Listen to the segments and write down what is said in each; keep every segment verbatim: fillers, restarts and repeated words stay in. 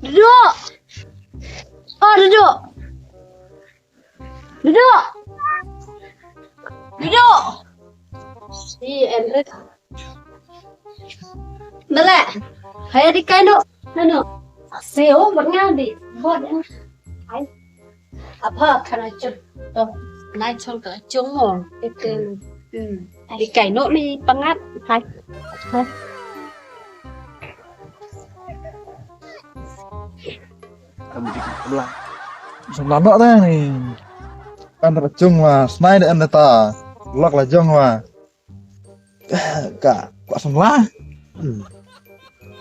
Duduk. Oh, duduk. Duduk. Duduk. Ih, Enrik. Balik. Hai, adik kano. Kano. Seo bernga di. Bot. Hai. Apa kana chun? To, nai chun ka chung mo. Ite. Hmm. Di kai no mi pangat. Hai. Hai. Kam di sebelah. Sebelah nok dah ni. Kan terjung wa, snai dah anda ta. Lok la jong wa. Ka kwah samla. Hmm.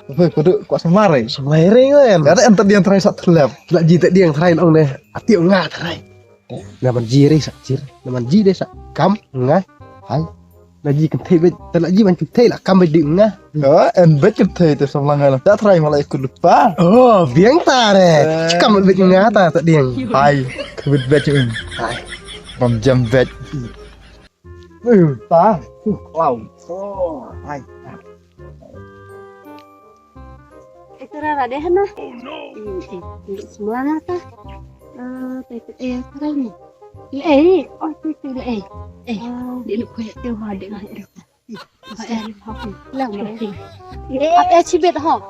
Hoi, kudu kwah samla re. Samla re ngan. Ka da enter diang trai sat thlep. La ji te diang trai ong ne. Ati ong nga trai. Na man ji re sat jir. Na man ji de sat kam nga. Hai. Na ji kan thei bet, ta la ji man kan thei la kam bet di nga. Ya, en bet kan thei te samla ngai la. Da trai mala ikut lupa. Oh, biang ta re. Eh. Kam bet nga ta ta diang. Hai. Kebet bet un. Hai. Bam jam bet. Hmm, ta. Hmm, klau. Oh, hai. Ito ra ra deh na. Hmm, eh, eh, semua na ta. Eh, te te eh, tara ni. Le eh, oh, te te le eh. Eh, di lu kwe te ha de ma eh. Lang eh. Eh, eh, chibet ha.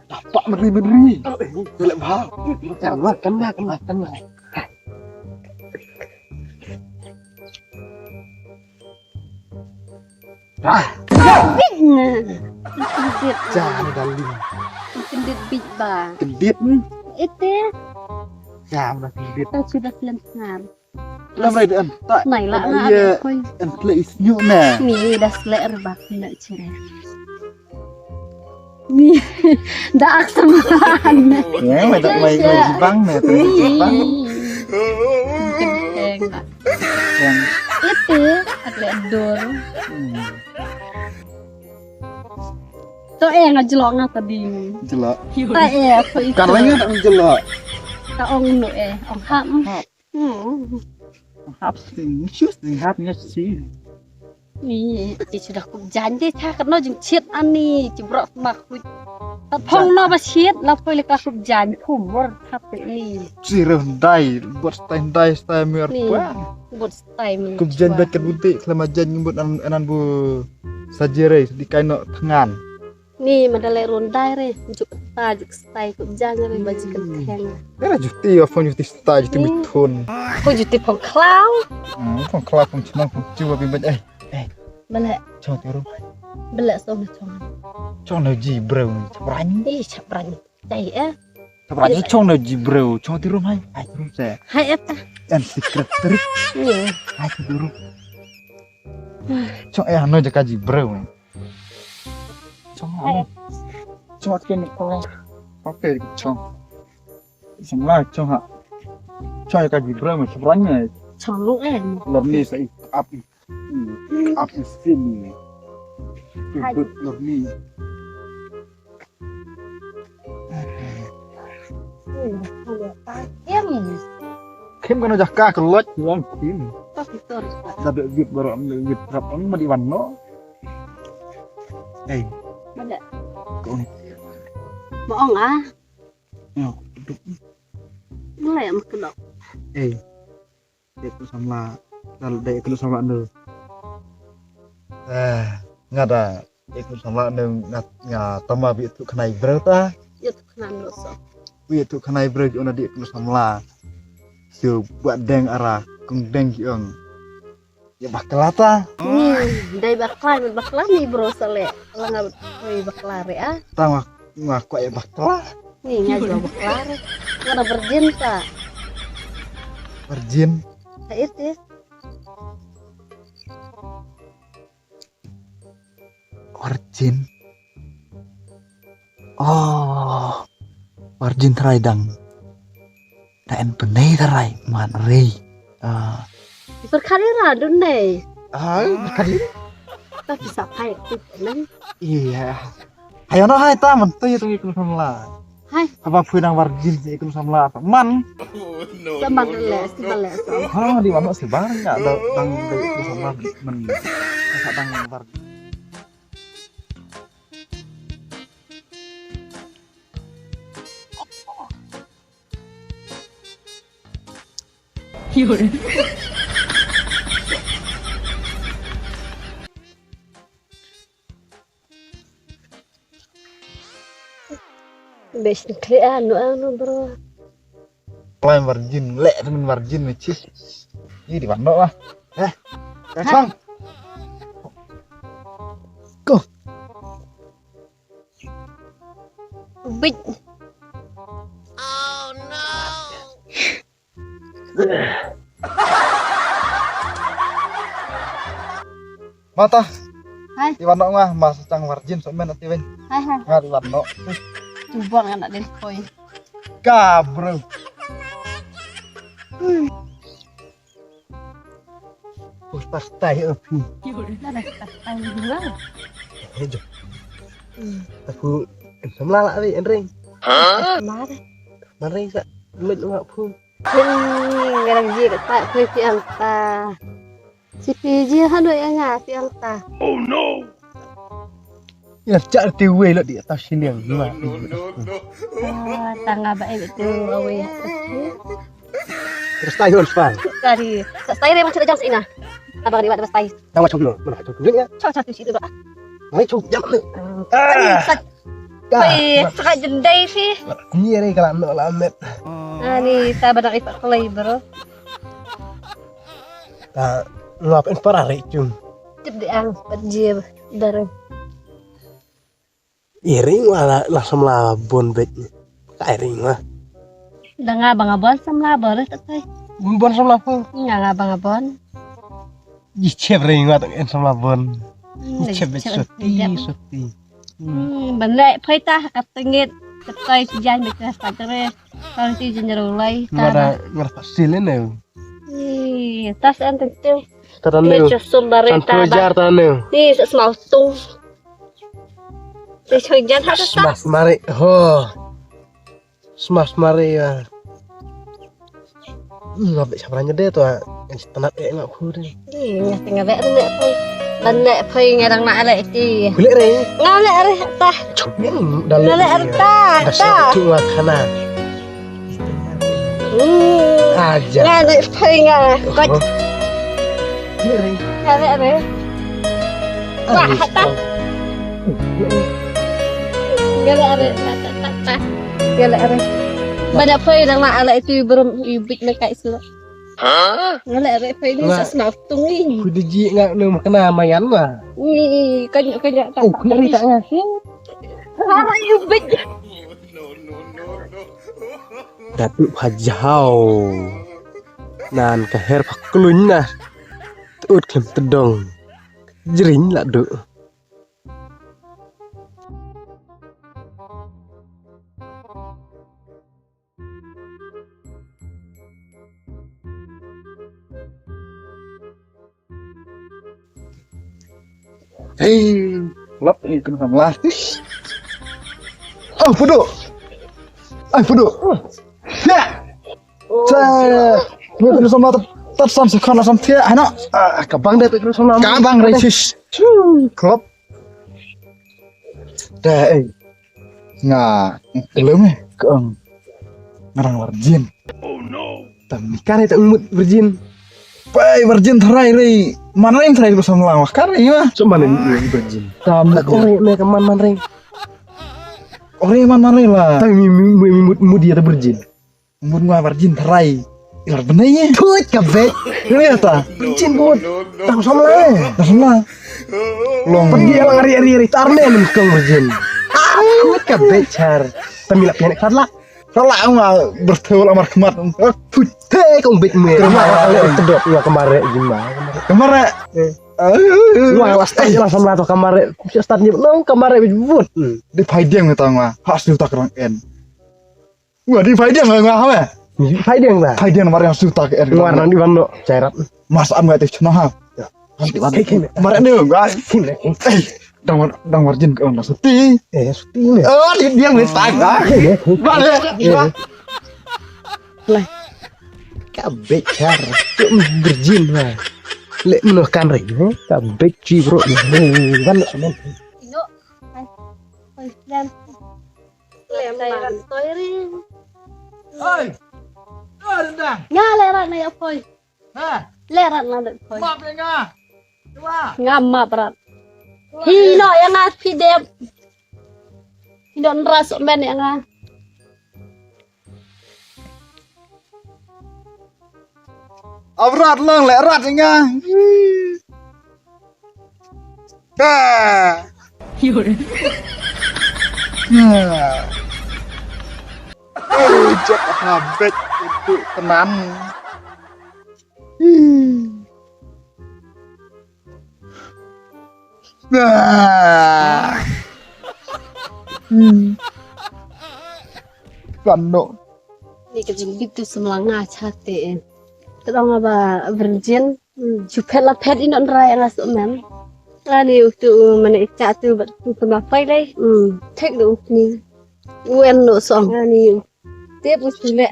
Nampak meri-meri. Boleh bah. Kan lah, kan lah, kan lah. Ah. Bit ne. Kendit. Jangan dalim. Kendit bit ba. Kendit ni. Ite. Jangan kendit. Tak sudah selesai. Lam rai dan tak. Nai lah na. Iya. Entle isnyu na. Ni dah selek rebak nak cerai. Ni dah aksam. Ya, mai tak mai mai jibang na, tu jibang. Kenteng lah. Yang itu ada dor. Hmm. To eh nga jelo nga tadi. Jelo. Ta eh apa itu? Kan lagi tak jelo. Ta ong nu eh, ong hap. Hap. Hmm. Hap sing, sus sing hap nya si. Ni, ti sudah kup jan de cha kano jing chit ani, ci brok ma kup. Ta phong no ba chit, la poi le ka kup jan kumur hap ni. Si reh dai, buat stai dai stai mer pa. Buat stai mi. Kup jan bet kat bunti, kelama jan ngi buat an, anan bu sajere, di kaino thengan. Ni ma da leh run dai re, juk ta juk stai kup jan re ba ji kenteng. Era juti ya phong juti stai juti mitun. Ko juti phong klau. Hmm, phong klau phong chnong phong chu ba bi bet eh. Eh. Bele. Chong ti rum. Bele so na chong. Chong na ji bro chaprang. Eh chaprang. Dai eh. Chaprang chong na ji bro chong ti rum hai. Hai ti rum se. Hai eh. En secret trick. Iya. Hai ti rum. Chong eh no jaka ji bro. Chong ha. Chong ha ken ko. Okay, chong. Chong la chong ha. Chong ka ji bra ma chong ne. Chong lu eh. Lor ni sa i ap i. Ap i sin. Hai. Lor ni. Kim kano jaka kelot lang kim. Tapi terus. Tapi git baru ambil git rap ang madi wano. Ei. Mana? Kau ni. Maong ah. Yo, duduk. Mulai am kelok. Ei. Dek ku samla. Dal dek ku samla nu. Eh, ngada. Dek ku samla nu ngat nga tama bi tu khnai breu ta. Ya tu khnai breu so. Bi tu khnai breu jona dek ku samla. Su buat deng ara kung deng ki ong. Ya bakla ta. Ni dai bakla ni bakla ni bro sale. Langa oi bakla re ah. Ta ngwa ngwa kwa ya bakla. Ni nga jo bakla re. Ngana virgin ta. Virgin. Ta ite. Virgin. Oh. Virgin trai dang. Da en pynei da rai man rei. Ah. Berkali ra dun nei. Ah, berkali. Tapi sapai tu nang. Iya. Ayo no hai ta man tu itu ikut samla. Hai. Apa pun nang warjin si ikut samla apa man. Sama dulu, sama dulu. Ha di mana sih bang ya ada bang dari ikut samla men. Masa bang warjin. Bes ni kli anu anu bro. Lai margin, leh temen margin ni cis. Ni di bandok lah. Eh, kacang. Go. Bit. Mata. Hai. Iwan nok ngah mas cang warjin sok men ati wen. Hai hai. Ngat iwan nok. Coba ngan nak den koi. Ka bro. Pastai api. Dah dah pastai dulu. Eh jo. Aku sama lah api enring. Hah? Mana? Mana sa? Met lu aku. Kin ngarang ji ka ta kwe ti ang ta. Si pi ji ha doi anga ti ang ta. Oh no. Ya cak ti wei lo di atas siliang. Tanga ba eh tu wei. Terus tayo span. Tadi. Sa stay re macam jam sina. Abang di wad stay. Tama chok lo. Mana chok lo ya? Chok chok tu situ ba. Mai chok jam tu. Ah. Oi, saka jendai sih. Ni re kala no la met. Ani ta bada ipa kelai bro. Ta ngap en para re cung. Tip di ang pat jib dare. Iring wala la samla bon bet. Ka iring wa. Da nga ba nga bon samla bor ta tai. Bon samla po. Nga nga ba nga bon. Ji chep ring wa ta en samla bon. Ji chep bet soti soti. Hmm, ban leh phai ta ka tengit ka tai si jan bek ka sa kare. Kan ti jin jero lai ta. Ngada ngada fasil ne. Ni tas an tentu. Ta ne. Ni chosum bare ta. An jar ta ne. Ni sa smau tung. Ni choi jan ha ta. Smash mari ho. Smash mari ya. Nga bek sabra nyede tu ah. Yang tanat eh nga khu de. Ih, nga tengah bek tu nek poi. Ban nek poi ngai dang nak lek ti. Kulek re. Nga lek re ta. Chok ni dah lek. Nga lek re ta. Dah siap tu nga khana. Hmm. Aja. Nga lek poi nga. Kot. Kulek re. Nga lek re. Wah, ta. Gala are ta ta ta ta. Gala are. Bada poi dang na ala itu berum ibik na kai su. Gala are poi ni sa snap tung ni. Ku diji nga ne makna mayan wa. Ni kanya kanya ta. Oh, kena ri ta nga. Ara ibik. Datu hajau. Nan ka her paklun na. Tut klem tedong. Jring la du. Hei, lap ni kena samla. Oh, pudu. Ai, pudu. Ya. Sa. Ni kena samla tat sam sekolah sam tiak anak. Ah, kabang deh kena samla. Kabang racist. Klop. Da eh. Nga kelem eh kong ngarang virgin. Tam nikah eh tak mut virgin. Pai virgin tharai rei man rei tharai lu samlang wah kar rei ma. Cuma ni virgin. Tam nak ore me ke man man rei. Ore man man rei lah. Tapi mi mi mi mut mut dia virgin. Mut ngwa virgin tharai. Ilar benai ye. Tut ka bek. Ngene ta. Virgin bud. Tang samla. Tang samla. Long. Pergi ala ari ari ari tar ne men kong virgin. Tut ka bek char. Tamila pian khat la. Kala ngwa berthul amar khmat. Tut te kong bek me. Kemare ale tedot ngwa kemare jima. Kemare. Ngwa la start la samla to kemare. Ku start ni nong kemare bud. Di phai diang ta ngwa. Has tu tak rang en. Wah, di pai dia nggak ngah apa? Phai diang ba. Phai diang mar yang suta ke er. Mar nang di ban no. Chai rat. Mas am ngai te chno ha. Khei, khei, khei. Mar ne ga. Khei, khei. Dang war, dang war jin ka na suti. Eh, suti ne. Oh, di diang ni tag. Khei, khei. Ba le. Lai. Ka bek char. Tu virgin ba. Le meno kan ri. Ka bek chi bro. Ban no. Ino. Hai. Hai, lem. Lem ban. Toi ring. Oi. Oi, rendang. Nga le rat na ya poi. Ha. Le rat na de poi. Map le nga. Cuba. Nga map rat. Hi no ya nga phi dep. Hi don ras men ya nga. Abrat lang le rat nga. Ah. Ah. Oh, jap habet itu tenang. Hmm. Ah. Hmm. Pano. Ni ka jingkit tu semlanga chate. Tadong aba virgin. Hmm. Chu phet la phet inot rai nga so mem. Ani u tu mane icha tu bat tu semla pai lai. Hmm. Thek do u ni. Wen no song. Ani u. Tep u sule.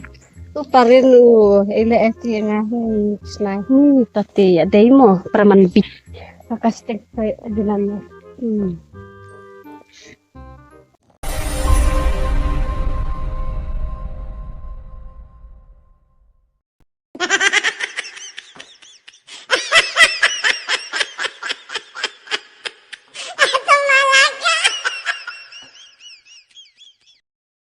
U parin u ele eti nga. Hmm. Snai. Hmm. Tate ya dei mo. Praman bit. Pakas tek pai adilan mo. Hmm.